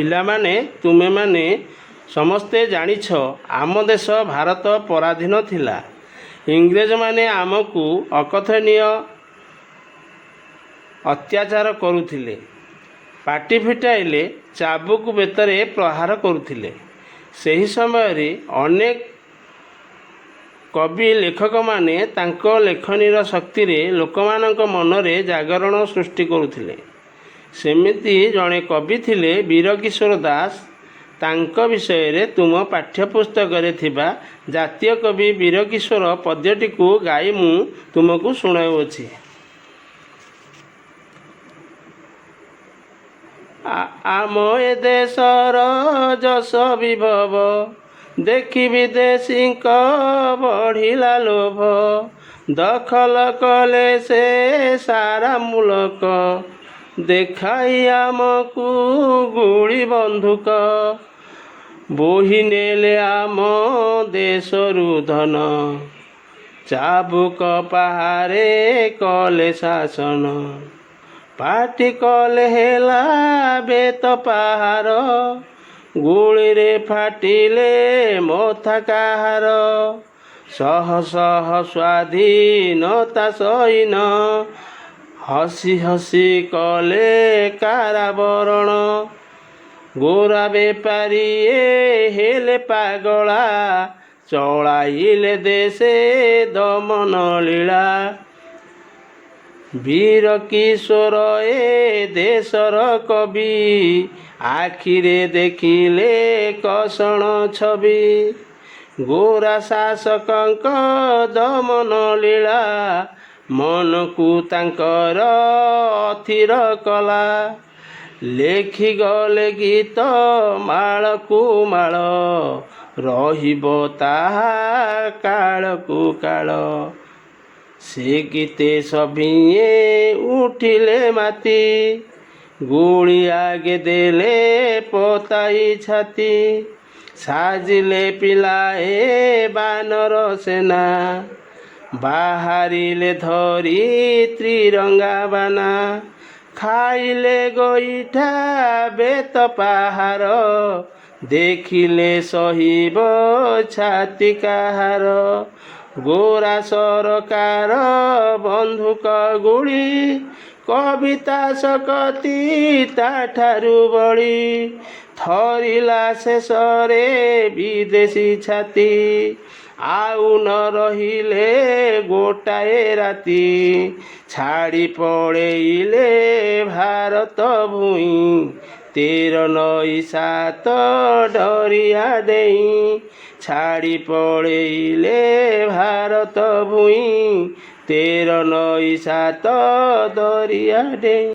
ପିଲାମାନେ, ତୁମେମାନେ ସମସ୍ତେ ଜାଣିଛ, ଆମ ଦେଶ ଭାରତ ପରାଧୀନ ଥିଲା। ଇଂରେଜମାନେ ଆମକୁ ଅକଥନୀୟ ଅତ୍ୟାଚାର କରୁଥିଲେ। ପାଟି ଫିଟାଇଲେ ଚାବୁକ ବେତରେ ପ୍ରହାର କରୁଥିଲେ। ସେହି ସମୟରେ ଅନେକ କବି ଲେଖକମାନେ ତାଙ୍କ ଲେଖନୀର ଶକ୍ତିରେ ଲୋକମାନଙ୍କ ମନରେ ଜାଗରଣ ସୃଷ୍ଟି କରୁଥିଲେ। ସେମିତି ଜଣେ କବି ଥିଲେ ବୀରକିଶୋର ଦାସ। ତାଙ୍କ ବିଷୟରେ ତୁମ ପାଠ୍ୟପୁସ୍ତକରେ ଥିବା ଜାତୀୟ କବି ବୀରକିଶୋର ପଦ୍ୟଟିକୁ ଗାଇ ମୁଁ ତୁମକୁ ଶୁଣାଉଅଛି। ଆମ ଏ ଦେଶର ଯଶ ବିଭବ ଦେଖି ବିଦେଶୀଙ୍କ ବଢ଼ିଲା ଲୋଭ। ଦଖଲ କଲେ ସେ ସାରା ମୁଲକ, ଦେଖାଇ ଆମକୁ ଗୁଳି ବନ୍ଧୁକ। ବୋହି ନେଲେ ଆମ ଦେଶରୁ ଧନ, ଚାବୁକ ପାହାରେ କଲେ ଶାସନ। ପାଟି କଲେ ହେଲା ବେତ ପାହାର, ଗୁଳିରେ ଫାଟିଲେ ମଥା କାହାର। ଶହ ଶହ ସ୍ୱାଧୀନତା ସୈନ୍ୟ ହସି ହସି କଲେ କାରାବରଣ। ଗୋରା ବେପାରୀ ଏ ହେଲେ ପାଗଳା, ଚଳାଇଲେ ଦେଶେ ଦମନ ଲୀଳା। ବୀର କିଶୋର ଏ ଦେଶର କବି, ଆଖିରେ ଦେଖିଲେ କଷଣ ଛବି। ଗୋରା ଶାସକଙ୍କ ଦମନ ଲୀଳା ମନକୁ ତାଙ୍କର ଅଥିର କଲା। ଲେଖିଗଲେ ଗୀତ ମାଳକୁ ମାଳ, ରହିବ ତାହା କାଳକୁ କାଳ। ସେ ଗୀତେ ସଭିଏଁ ଉଠିଲେ ମାତି, ଗୁଳି ଆଗେ ଦେଲେ ପତାଇ ଛାତି। ସାଜିଲେ ପିଲାଏ ବାନର ସେନା, ବାହାରିଲେ ଧରି ତ୍ରିରଙ୍ଗା ବାନା। ଖାଇଲେ ଗୋଇଠା ବେତ ପାହାର, ଦେଖିଲେ ସହିବ ଛାତି କାହାର? ଗୋରା ସରକାର ବନ୍ଧୁକ ଗୁଳି, କବିତା ଶକତି ତାଠାରୁ ବଳି। ଥରିଲା ଶେଷରେ ବିଦେଶୀ ଛାତି, ଆଉ ନ ରହିଲେ ଗୋଟାଏ ରାତି। ଛାଡ଼ି ପଳେଇଲେ ଭାରତ ଭୂଇଁ, 13 ନଈ ସାତ ଦରିଆ ଡେଇଁ। ଛାଡ଼ି ପଳେଇଲେ ଭାରତ ଭୂଇଁ, 13 ନଈ ସାତ ଦରିଆ ଡେଇଁ।